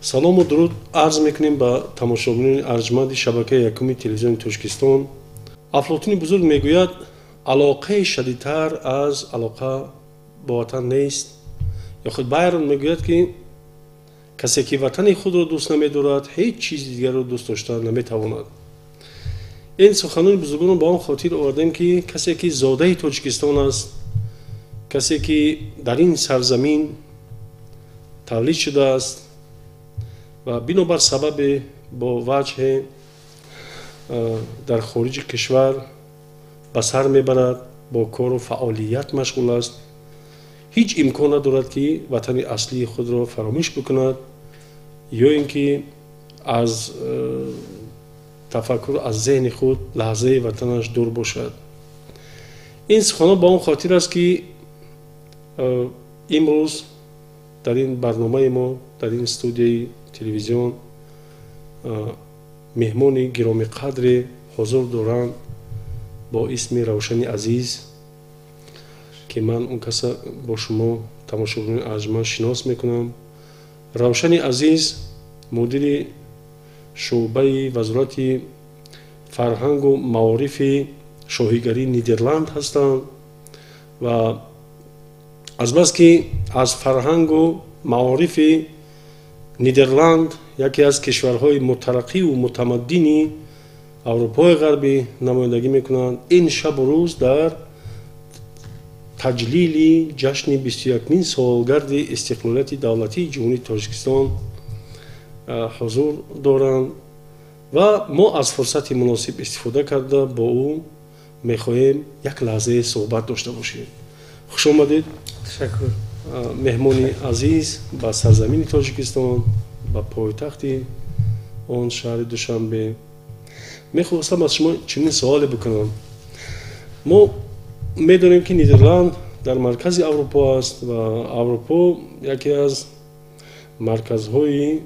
Салому дуруд арз мекунем ба тамошобинони арҷманди шабакаи якуми телевизиони Тоҷикистон. Афлотуни бузург мегӯяд, алоқаи шадидтар аз алоқа бо ватан нест. Ё худ Байрон мегӯяд, ки касе ки ватани худро дӯст намедорад, ҳеҷ чизи дигарро дӯст дошта наметавонад. Ин суханони бузургонро ба он хотир овардем, ки касе ки зодаи Тоҷикистон аст, касе ки дар ин сарзамин тавлид шудааст ва бинобар сабабе бо ваҷҳе дар хориҷи кишвар ба сар мебарад, бо кору фаъолият машғул аст, ҳеҷ имкон надорад, ки ватани аслии худро фаромӯш бикунад ё ин ки аз тафаккур, аз зеҳни худ лаҳзаи ватанаш дур бошад. Ин суханон ба он хотир аст, ки имрӯз дар ин барномаи мо, дар ин студияи телевизион меҳмони гиромиқадре ҳозир доранд бо исми Равшани Азиз, ки ман он каса бо шумо тамошобинони арҷманд шинос мекунам. Равшани Азиз мудири шӯъбаи вазорати фарҳангу маорифи шоҳигарии Нидерланд ҳастанд ва азбаски аз фарҳангу маорифи Нидерланд, яке аз кишварҳои мутараққиву мутамаддини Аврупои ғарбӣ намояндагӣ мекунанд, ин шабу рӯз дар таҷлили ҷашни 21-мин солгарди истиқлолияти давлатии Ҷумҳурии Тоҷикистон ҳузур доранд ва мо аз фурсати муносиб истифода карда бо ӯ мехоҳем як лаҳзае суҳбат дошта бошем. Хуш омадед. Ташаккур. Меҳмони азиз ба сарзамини Тоҷикистон, ба пойтахти он шаҳри Душанбе. Мехостам аз шумо чунин суоле бикунам. Мо медонем, ки Нидерланд дар маркази Аврупо аст ва Аврупо яке аз марказҳои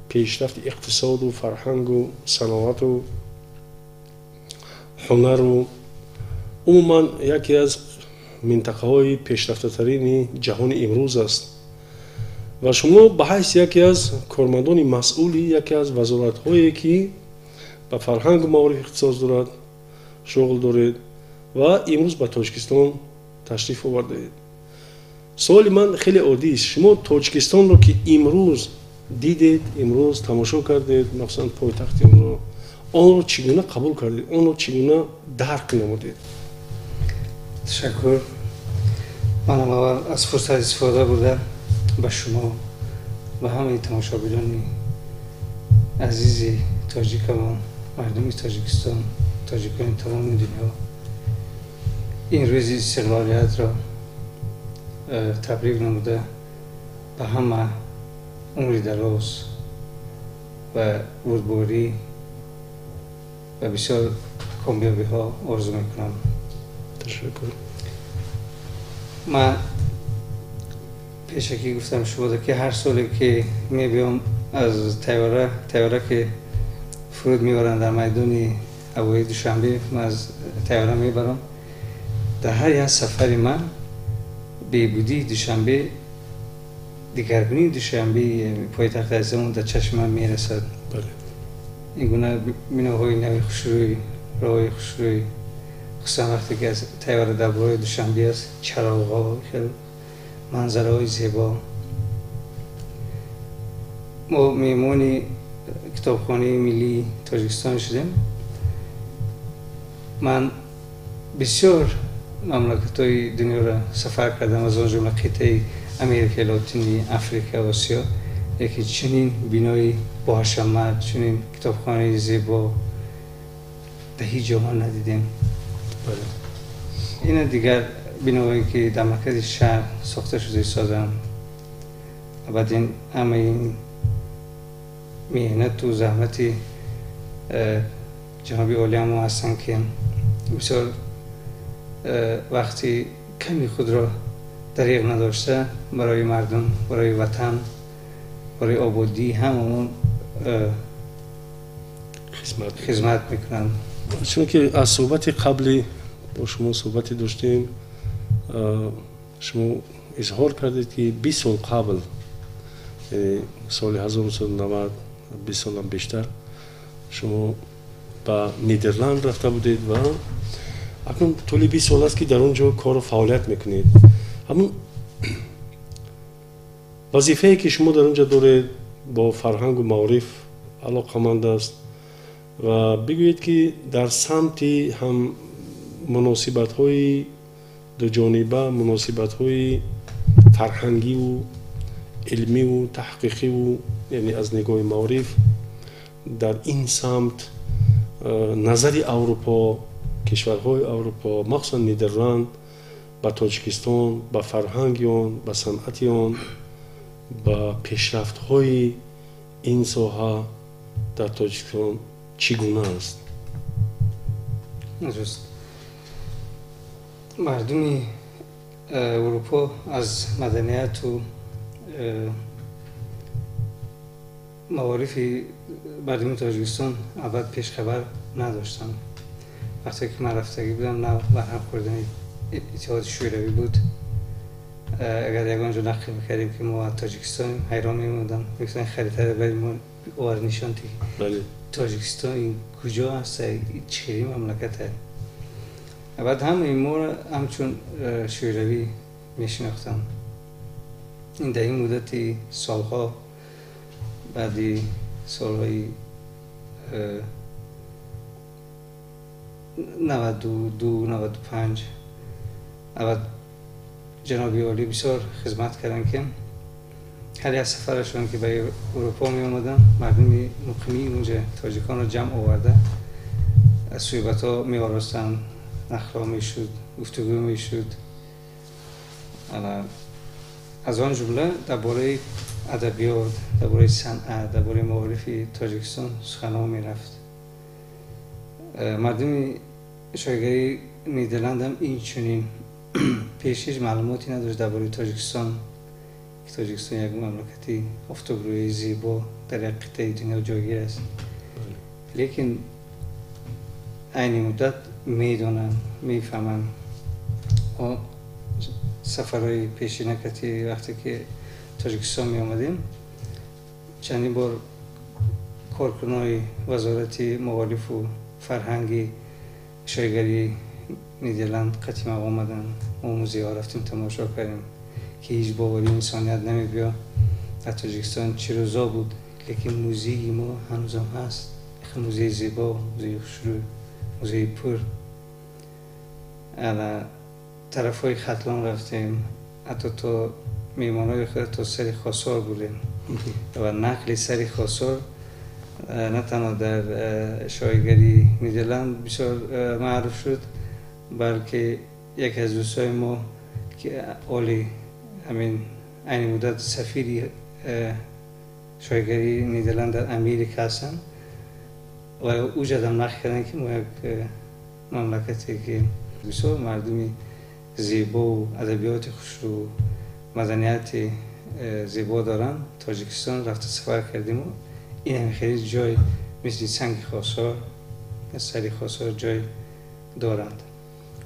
пешрафти иқтисоду фарҳангу саноату ҳунару умуман яке аз минтақаҳои пешрафтатарини ҷаҳони имрӯз аст ва шумо ба ҳайси яке аз кормандони масъули яке аз вазоратҳое, ки ба фарҳангу маориф ихтисос дорад, шуғл доред ва имрӯз ба Тоҷикистон ташриф овардаед. Суоли ман хеле оддист. Шумо Тоҷикистонро, ки имрӯз дидед, имрӯз тамошо кардед, махсусан пойтахти онро, онро чӣ гуна қабул кардед, онро чӣ гуна дарк намудед? Ташаккур. Манам аввал аз фурсат истифода бурда ба шумо ва ҳамаи тамошобинони азизи тоҷикамон, мардуми Тоҷикистон, тоҷикони тамоми дунё ин рӯзи истиқлолиятро табрик намуда, ба ҳама умри дароз ва бурдборӣ ва бисёр комёбиҳо орзу мекунам. Ташаккур. Ман пешакӣ гуфтам шумода, ки ҳар соле ки мебиём аз тайёра ки фуруд меоранд дар майдони ҳавоии Душанбе, ман аз тайёра мебарам, дар ҳар як сафари ман бебудии Душанбе, дигаргунии Душанбе, пойтахти азизамон дар чашми ман мерасад. Ин гуна биноҳои нави хушрӯй, роҳҳои хушрӯй, хусусан вақте ки аз тайёра дар болои Душанбе аст, чароғҳо, хеле манзараҳои зебо. Мо меҳмони китобхонаи миллии Тоҷикистон шудем. Ман бисёр мамлакатҳои дунёро сафар кардам, аз он ҷумла қитъаи Америкаи Лотинӣ, Африка, Осиё, яке чунин бинои боҳашамат, чунин китобхонаи зебо дар ҳеҷ ҷо мо надидем. Ина дигар биноҳое, ки дар маркази шаҳр сохта шуда истоданд, баъд ин ҳамаи ин меҳнату заҳмати ҷаноби олиямо ҳастанд, ки бисёр вақти ками худро дариғ надошта барои мардум, барои ватан, барои ободии ҳамамон хизмат мекунанд. Чунки аз суҳбати қаблӣ бо шумо суҳбате доштем, шумо Изҳор кардед, ки 20 сол қабл, яъне соли 1990, 20 солам бештар, шумо ба Нидерланд рафта будед ва акнун тӯли 20 сол аст, ки дар он ҷо кору фаъолият мекунед. Ҳамун вазифае, ки шумо дар он ҷо доред, бо фарҳангу маориф алоқаманд аст ва бигӯед, ки дар самти ҳам муносибатҳои дуҷониба, муносибатҳои фарҳангиву илмиву таҳқиқиву, яъне аз нигоҳи маориф, дар ин самт назари Аврупо, кишварҳои Аврупо, махсусан Нидерланд, ба Тоҷикистон, ба фарҳанги он, ба санъати он, ба пешрафтҳои ин соҳа дар Тоҷикистон чӣ гуна аст? Дуруст, мардуми Аврупо аз маданияту маорифи мардуми Тоҷикистон абад пешхабар надоштанд. Вақте ки ман рафтагӣ будам, нав барҳам хӯрдани Иттиҳоди Шӯравӣ буд. Агар ягон ҷо нақл мекардем, ки мо аз Тоҷикистонем, ҳайрон мемонданд, мегуфтанд: «Харитаро бари мо овар, нишон ди, Тоҷикистон ин куҷо аст, чӣ хели мамлакат аст?» Баъд ҳамаи моро ҳамчун шӯравӣ мешинохтанд. Ин дар ин муддати солҳо, баъди солҳои 92, 95, аввал ҷаноби олӣ бисёр хизмат карданд, ки ҳар як сафарашон, ки ба Аврупо меомаданд, мардуми муқимии унҷа, тоҷиконро ҷамъ оварда, аз суҳбатҳо меоростанд, нақлҳо мешуд, гуфтугӯ мешуд. Аз он ҷумла дар бораи адабиёт, дар бораи санъат, дар бораи маорифи Тоҷикистон суханҳо мерафт. Мардуми шоҳигарии Нидерландам инчунин пеш ҳеҷ маълумоте надошт дар бораи Тоҷикистон, ки Тоҷикистон як мамлакати офтобрӯи зебо дар як қитъаи дунё ҷойгир аст. Лекин айни муддат медонанд, мефаҳманд. Мо сафарҳои пешина кати вақте ки Тоҷикистон меомадем, чандин бор коркунои Вазорати маорифу фарҳанги шоҳигарии Нидерланд қатима омаданд. Мо музейҳо рафтем, тамошо кардем, ки ҳеҷ бовари инсоният намебиё, дар Тоҷикистон чӣ рӯзо буд, лекин музейи мо ҳанӯзам ҳаст, музеи зебо, музеи хушрӯй, музеи пур. Ана тарафҳои Хатлон рафтем, ҳатто то меҳмонҳои худ то сари Хосор будем ва нақли сари Хосор на танҳо дар шоҳигарии Нидерланд бисёр маъруф шуд, балки яке аз дӯстҳои мо, ки оли ҳамин айни муддат сафири шоҳигарии Нидерланд дар Америка ҳастанд, ва уҷадам нақл карданд, ки мо як мамлакате, ки бисёр мардуми зебову адабиёти хушрӯ, маданияти зебо доранд, Тоҷикистон рафта сафар кардиму ин ҳами хеле ҷой мисли санги Хосор, сари Хосор ҷой доранд.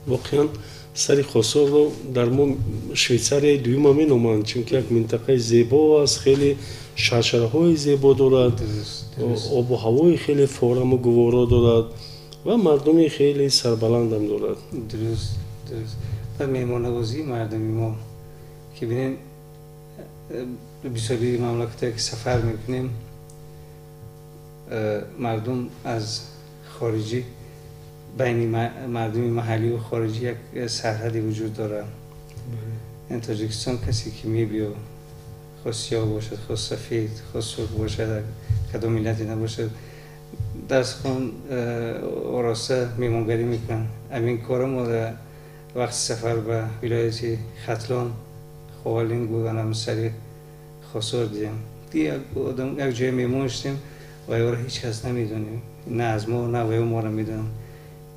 Воқеан, сари Хосорро дар мо Швейтсарияи дуюма меноманд, чунки як минтақаи зебо аст, хеле шаршараҳои зебо дорад, обу ҳавои хеле фораму гуворо дорад ва мардуми хеле сарбаландам дорад. Дуруст. Ва меҳмоннавозии мардуми мо, ки бинем, бисёри мамлакатое, ки сафар мекунем, мардум аз хориҷӣ, байни мардуми маҳалливу хориҷӣ як сарҳаде вуҷуд дорад. Ин Тоҷикистон касе ки мебиё, хоҳ сиёҳ бошад, хоҳ сафед, хоҳ сурх бошад, кадом миллате набошад, дастхон ороста меҳмонгарӣ мекунанд. Ҳамин кора мо дар вақти сафар ба вилояти Хатлон, Ховалингу, анам сари Хосор дидем. Як одам, як ҷое меҳмон шудем ва ёро ҳеҷ кас намедонем, на аз мо, на ваё моро медонам,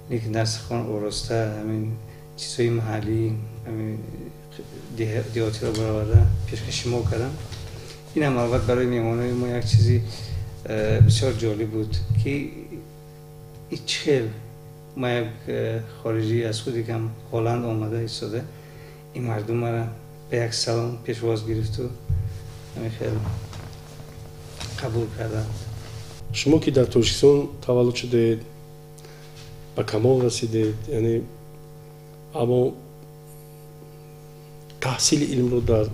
лекин дастхон ороста ҳамин чизҳои маҳаллӣ, ҳамин деҳотиро бароварда пешкаши мо карданд. Инам албатта барои меҳмонои мо як чизи бисёр ҷолиб буд, ки чӣ хел ма як хориҷӣ аз худи кам Ҳолланд омада истода, ин мардум мара ба як салом пешвоз гирифту ҳамин хел қабул карданд. Шумо ки дар Тоҷикистон таваллуд шудед, ба камол расидед, яъне аммо таҳсили илмро дар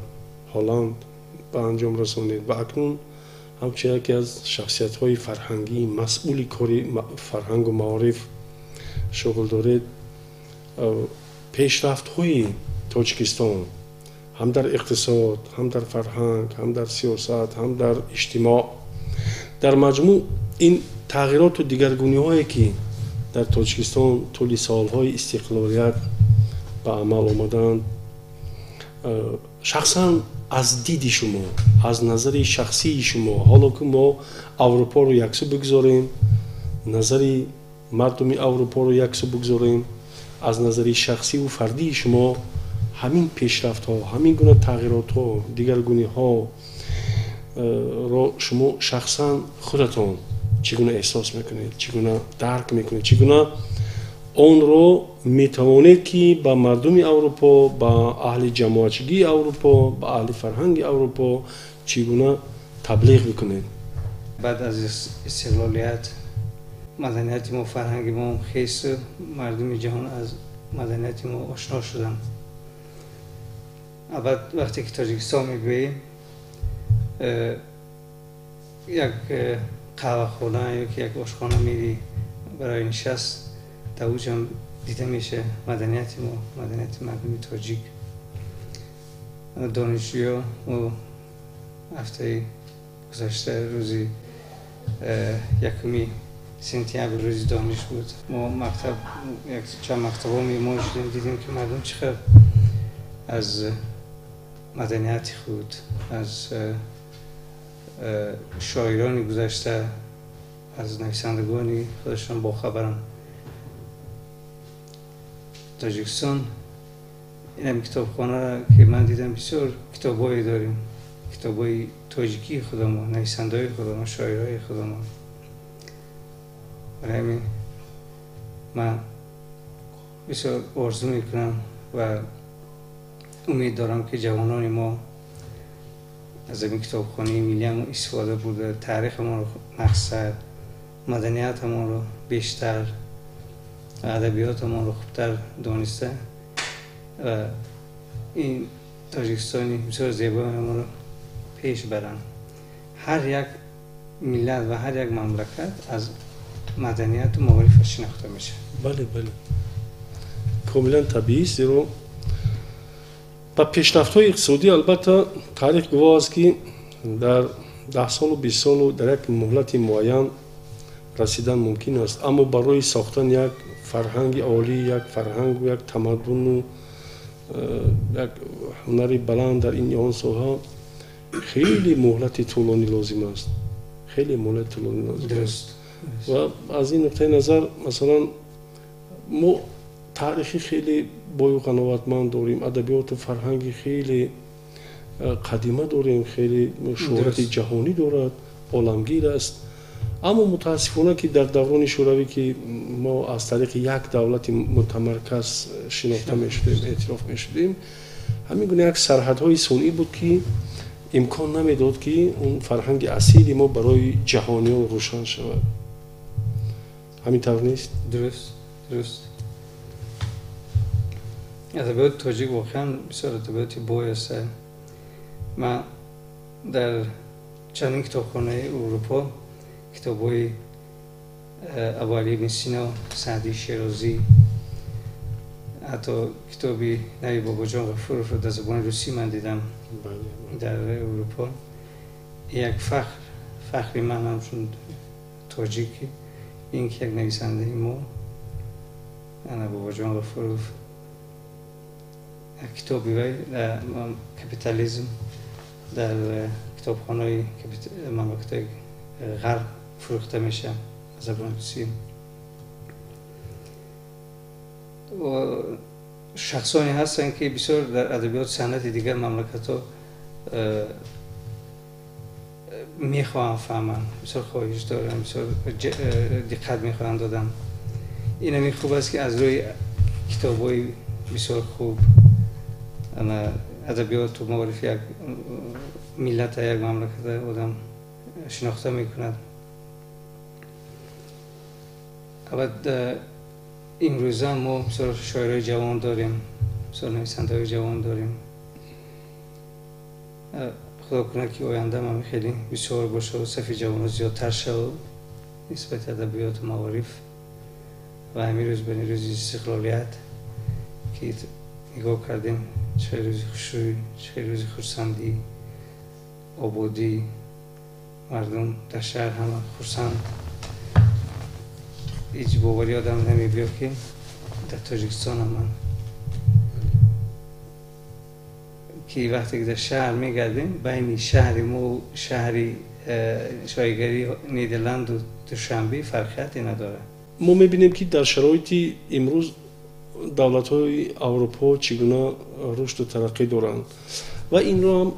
Ҳолланд ба анҷом расонед ва акнун ҳамчун яке аз шахсиятҳои фарҳангӣ масъули кори фарҳангу маориф шуғл доред, пешрафтҳои Тоҷикистон ҳам дар иқтисод, ҳам дар фарҳанг, ҳам дар сиёсат, ҳам дар иҷтимоъ, дар маҷмӯъ ин тағйироту дигаргуниҳое ки дар Тоҷикистон тӯли солҳои истиқлолият ба амал омаданд, шахсан аз диди шумо, аз назари шахсии шумо, ҳоло ки мо Аврупоро яксу бигзорем, назари мардуми Аврупоро яксу бигзорем, аз назари шахсиву фардии шумо ҳамин пешрафтҳо, ҳамин гуна тағйиротҳо, дигаргуниҳо ро шумо шахсан худатон чӣ гуна эҳсос мекунед, чӣ гуна дарк мекунед, чӣ гуна онро метавонед ки ба мардуми Аврупо, ба аҳли ҷамоатчигии Аврупо, ба аҳли фарҳанги Аврупо чӣ гуна таблиғ бикунед? Баъд аз истиқлолият маданияти мо, фарҳанги мо хес, мардуми ҷаҳон аз маданияти мо ошно шуданд. Албат вақте ки Тоҷикистон мегӯем, як қаҳвахона ё ки як ошхона мери барои нишаст, дар уҷам дида меша маданияти мо, маданияти мардуми тоҷик. Донишҷӯё мо ҳафтаи гузашта рӯзи 1 сентябр рӯзи дониш буд. Мо мактаб, як чанд мактабҳо меҳмон шудем, дидем ки мардум чӣ қадр аз маданияти худ, аз шоирони гузашта, аз нависандагони худашон бохабаранд. Тоҷикистон инам китобхонара ки ман дидам, бисёр китобҳое дорем, китобҳои тоҷикии худамон, нависандаҳои худамон, шоирҳои худамон. Барои ҳамин ман бисёр орзу мекунам ва умед дорам ки ҷавонони мо аз ҳамин китобхонаи миллиам истифода бурда, таърихамонро мақсад, маданиятамонро бештар, адабиётамонро хубтар дониста ва ин Тоҷикистони бисёр зебоамонро пеш баранд. Ҳар як миллат ва ҳар як мамлакат аз маданияту маорифаш шинохта мешавад. Бале, бале, комилан табиист, зеро ба пешрафтҳои иқтисодӣ албатта таърих гувоҳ аст ки дар 10 солу 20 солу дар як муҳлати муайян расидан мумкин аст, аммо барои сохтан як фарҳанги олӣ, як фарҳангу як тамаддуну як ҳунари баланд дар ин ё он соҳа хеле муҳлати тӯлонӣ лозим аст, хеле муҳлати тӯлонӣ лозим аст. Ва аз ин нуқтаи назар масалан мо таърихи хеле бою қановатманд дорем, адабиёту фарҳанги хеле қадима дорем, хеле шӯҳрати ҷаҳонӣ дорад, оламгир аст. Аммо мутаассифона ки дар даврони шӯравӣ ки мо аз тариқи як давлати мутамарказ шинохта мешудем, эътироф мешудем, ҳамин гуна як сарҳадҳои сунъӣ буд ки имкон намедод ки он фарҳанги асили мо барои ҷаҳониён рӯшан шавад. Ҳамин тавр нест? Дуруст, дуруст. Адабиёти тоҷик воқеан бисёр адабиёти бой аст. Ман дар чандин китобхонаи Аврупо китобҳои Абуалӣ ибни Сино, Саъдии Шерозӣ, ҳатто китоби нави Бобоҷон Ғафуровро дар забони русӣ ман дидам дар Аврупо. Як фахри ман ҳамчун тоҷик ин ки як нависандаи мо ана Бобоҷон Ғафуров китоби вай дар капитализм дар китобхонаи мамлакатҳои ғарб фурӯхта мешавад ба забони русӣ. Шахсоне ҳастанд ки бисёр дар адабиёти санъати дигар мамлакатҳо мехоҳанд фаҳманд, бисёр хоҳиш доранд, бисёр диққат мехоҳанд додан. Ин ҳамин хуб аст ки аз рӯи китобҳои бисёр хуб, адабиёту маориф як миллата, як мамлаката одам шинохта мекунад. Албатта имрӯза мо бисёр шоирои ҷавон дорем, бисёр нависандаҳои ҷавон дорем. Худо кунад ки оянда ҳам хеле бисёр бошад, сафи ҷавонҳо зиёдтар шавад нисбати адабиёту маориф. Ва ҳамин рӯз ба рӯзи истиқлолият ки нигоҳ кардем, чӣ рӯзи хушрӯй, чӣ рӯзи хурсандӣ, ободӣ, мардум дар шаҳр ҳама хурсанд. Ҳеҷ боварӣ одам намебиёд ки дар Тоҷикистон ман ки вақте ки дар шаҳр мегардем, байни шаҳри мо шаҳри шоҳигарии Нидерланду Душанбе фарқияте надорад. Мо мебинем ки дар шароити имрӯз давлатҳои Аврупо чӣ гуна рушду тараққӣ доранд ва инро ҳам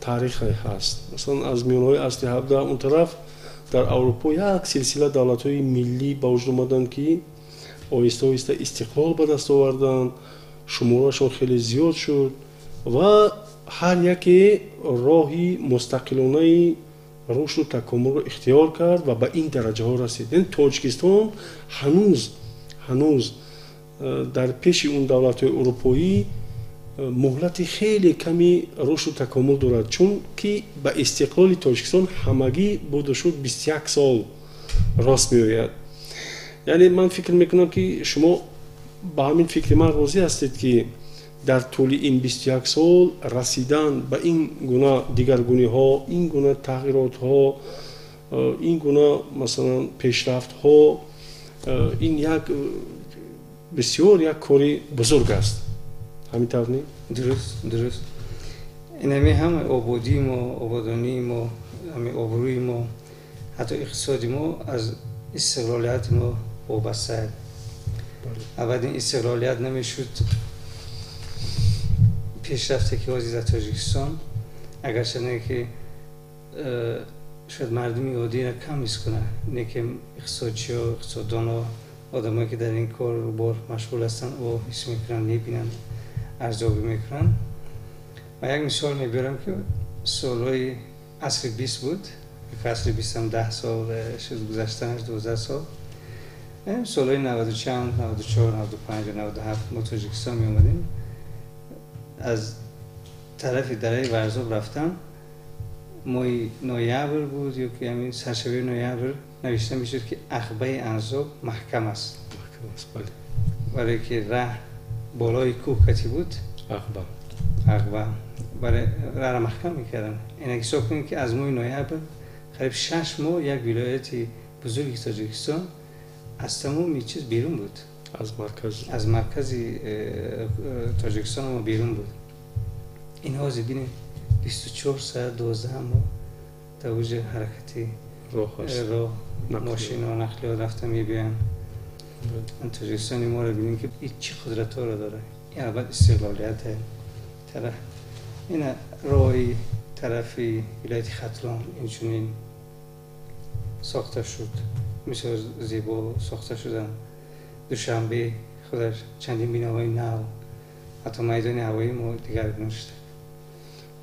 таърихе ҳаст. Масалан, аз миёнҳои асри 17 он тараф дар Аврупо як силсила давлатҳои миллӣ ба вуҷуд омаданд ки оҳиста оҳиста истиқлол ба даст оварданд, шуморашон хеле зиёд шуд ва ҳар яке роҳи мустақилонаи рушду такомулро ихтиёр кард ва ба ин дараҷаҳо расид. Яъне Тоҷикистон ҳанӯз дар пеши он давлатҳои урупоӣ муҳлати хеле ками рушду такомул дорад, чунки ба истиқлоли Тоҷикистон ҳамагӣ буду шуд 21 сол рост меояд. Яъне ман фикр мекунам ки шумо ба ҳамин фикри ман розӣ ҳастед ки дар тӯли ин 21 сол расидан ба ин гуна дигаргуниҳо, ин гуна тағйиротҳо, ин гуна масалан пешрафтҳо, ин як бисёр як кори бузург аст. Ҳамин тавр не? Дуруст, дуруст. Инами ҳама ободии мо, ободонии мо, ҳами обрӯи мо, ҳатто иқтисоди мо аз истиқлолияти мо вобаста аст. Аввал ин истиқлолият намешуд пешрафте ки ҳозир дар Тоҷикистон, агарчи не ки шояд мардуми оддиро кам ҳис кунад, не ки иқтисодчиҳо, иқтисоддонҳо, одамое ки дар ин кору бор машғул ҳастанд, о ҳис мекунанд, мебинанд, арзёбӣ мекунанд. Ва як мисол мебиёрам ки солҳои асри 20 буд, асри 20 10 сол шуд гузаштанаш, 12 сол. Солҳои 90 чанд, 94, 95, 97 мо Тоҷикистон меомадем. Аз тарафи дараи Варзоб рафтам, моҳи ноябр буд ё ки ҳамин саршавии ноябр навишта мешуд ки Ағбаи Анзоб маҳкам аст. Маҳкам аст, бале. Барое ки раҳ болои кӯҳ кати буд. Ағба. Ағба. Барои раҳро маҳкам мекарданд. Инак ҳисоб кунед ки аз моҳи ноябр қариб 6 моҳ як вилояти бузурги Тоҷикистон аз тамоми чиз берун буд. Аз марказ. Аз маркази Тоҷикистон мо берун буд. Ин ҳозир бинед 24 соат 12 моҳ дар авҷи ҳаракати роҳ аст. Роҳ, мошинҳо, нақлиёт рафта мебиёянд. Тоҷикистони моро бинем ки ин чӣ қудратҳоро дорад. Ин албатта истиқлолият тараф. Ина роҳи тарафи вилояти Хатлон инчунин сохта шуд. Бисёр зебо сохта шуданд. Душанбе худаш чандин биноҳои нав, ҳатто майдони ҳавоии мо дигаргун шуда.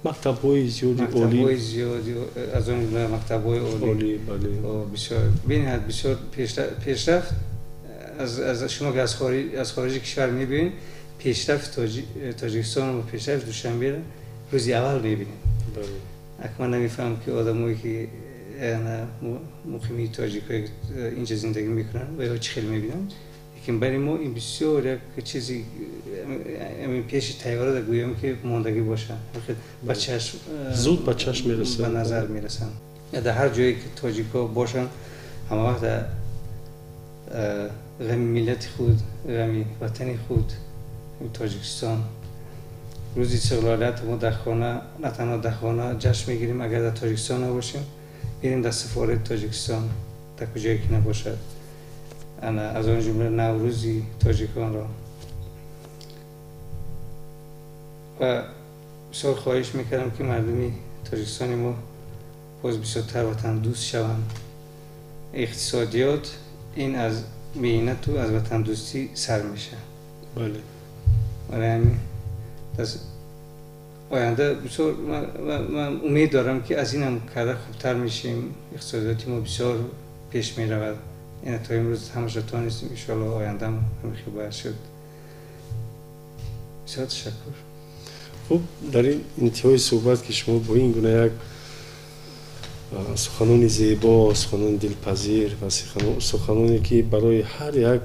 Мактабҳои зиёди олӣ, мактабҳои зиёди, аз он ҷумла мактабҳои олӣ, бале. Бисёр бениҳоят бисёр пешрафт. Аз шумо ки аз хориҷи кишвар мебинед, пешрафти Тоҷикистон ва пешрафти Душанберо рӯзи аввал мебинед. Ак ман намефаҳмам ки одамое ки муқими тоҷикое инҷа зиндагӣ мекунанд ва ё чӣ хел мебинанд, лекин барои мо ин бисёр як чизи пеши тайёра гӯям ки мондагӣ бошад, ба чашм зуд ба чашм мерасад, ба назар мерасанд. Дар ҳар ҷое ки тоҷикҳо бошанд, ҳама вақт дар ғами миллати худ, ғами ватани худ, Тоҷикистон. Рӯзи истиқлолият мо дар хона, на танҳо дар хона ҷашн мегирем, агар дар Тоҷикистон набошем, мерем дар сафорати Тоҷикистон, дар куҷое ки набошад. Аз он ҷумла Наврӯзи тоҷиконро. Ва бисёр хоҳиш мекардам ки мардуми тоҷикистони мо боз бисёртар ватандӯст шаванд. Иқтисодиёт ин аз меҳнату аз ватандӯстӣ сар мешавад. Бале. Барои ҳамин аз Оянда бисёр ман умед дорам, ки аз инам карда хубтар мешем. Иқтисодиёти мо бисёр пеш меравад. Ина то имрӯз ҳамаша тонистем, иншоалло ояндам ҳамин хел бояд шуд. Бисёр ташаккур. Хуб, дар ин интиҳои суҳбат, ки шумо бо ин гуна як суханони зебо, суханони дилпазир ва суханоне, ки барои ҳар як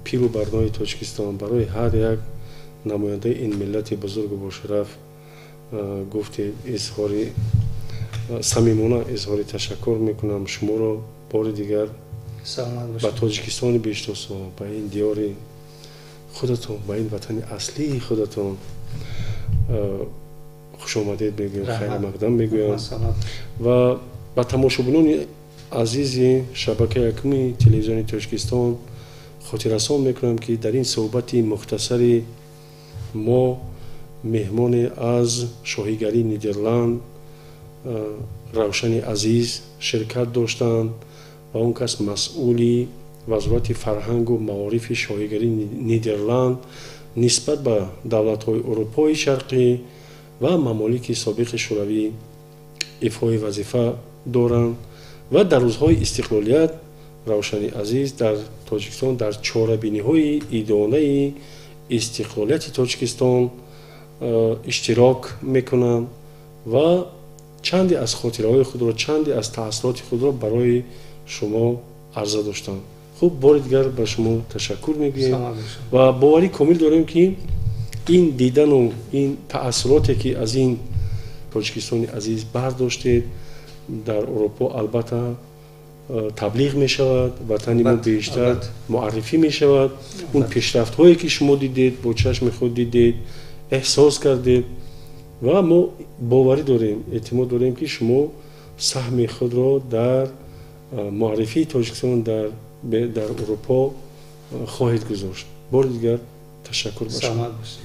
пиру барнои Тоҷикистон, барои ҳар як намояндаи ин миллати бузургу бошараф гуфтед, изҳори самимона изҳори ташаккур мекунам. Шуморо бори дигар ба Тоҷикистони бештосо, ба ин диёри худатон, ба ин ватани аслии худатон хушомадед мегӯям, хайрмақдам мегӯям ва ба тамошобинони азизи шабакаи якуми телевизиони Тоҷикистон хотиррасон мекунам, ки дар ин суҳбати мухтасари мо меҳмоне аз шоҳигарии Нидерланд, Равшани Азиз, ширкат доштанд ва он кас масъули вазорати фарҳангу маорифи шоҳигарии Нидерланд нисбат ба давлатҳои Урупои Шарқӣ ва мамолики собиқи Шӯравӣ ифои вазифа доранд. Ва дар рӯзҳои истиқлолият Равшани Азиз дар Тоҷикистон дар чорабиниҳои идонаи истиқлолияти Тоҷикистон иштирок мекунанд ва чанде аз хотираҳои худро, чанде аз таассуроти худро барои шумо арза доштанд. Хуб, бори дигар ба шумо ташаккур мегӯем ва боварӣ комил дорем, ки ин дидану ин таассуроте, ки аз ин Тоҷикистони азиз бардоштед, дар Урупо албатта таблиғ мешавад, ватани мо бештар муаррифӣ мешавад. Он пешрафтҳое, ки шумо дидед, бо чашми худ дидед, эҳсос кардед, ва мо боварӣ дорем, эътимод дорем, ки шумо саҳми худро дар муаррифии Тоҷикистон дар Урупо хоҳед гузошт. Бори дигар ташаккур ба шумо. Саломат бошед.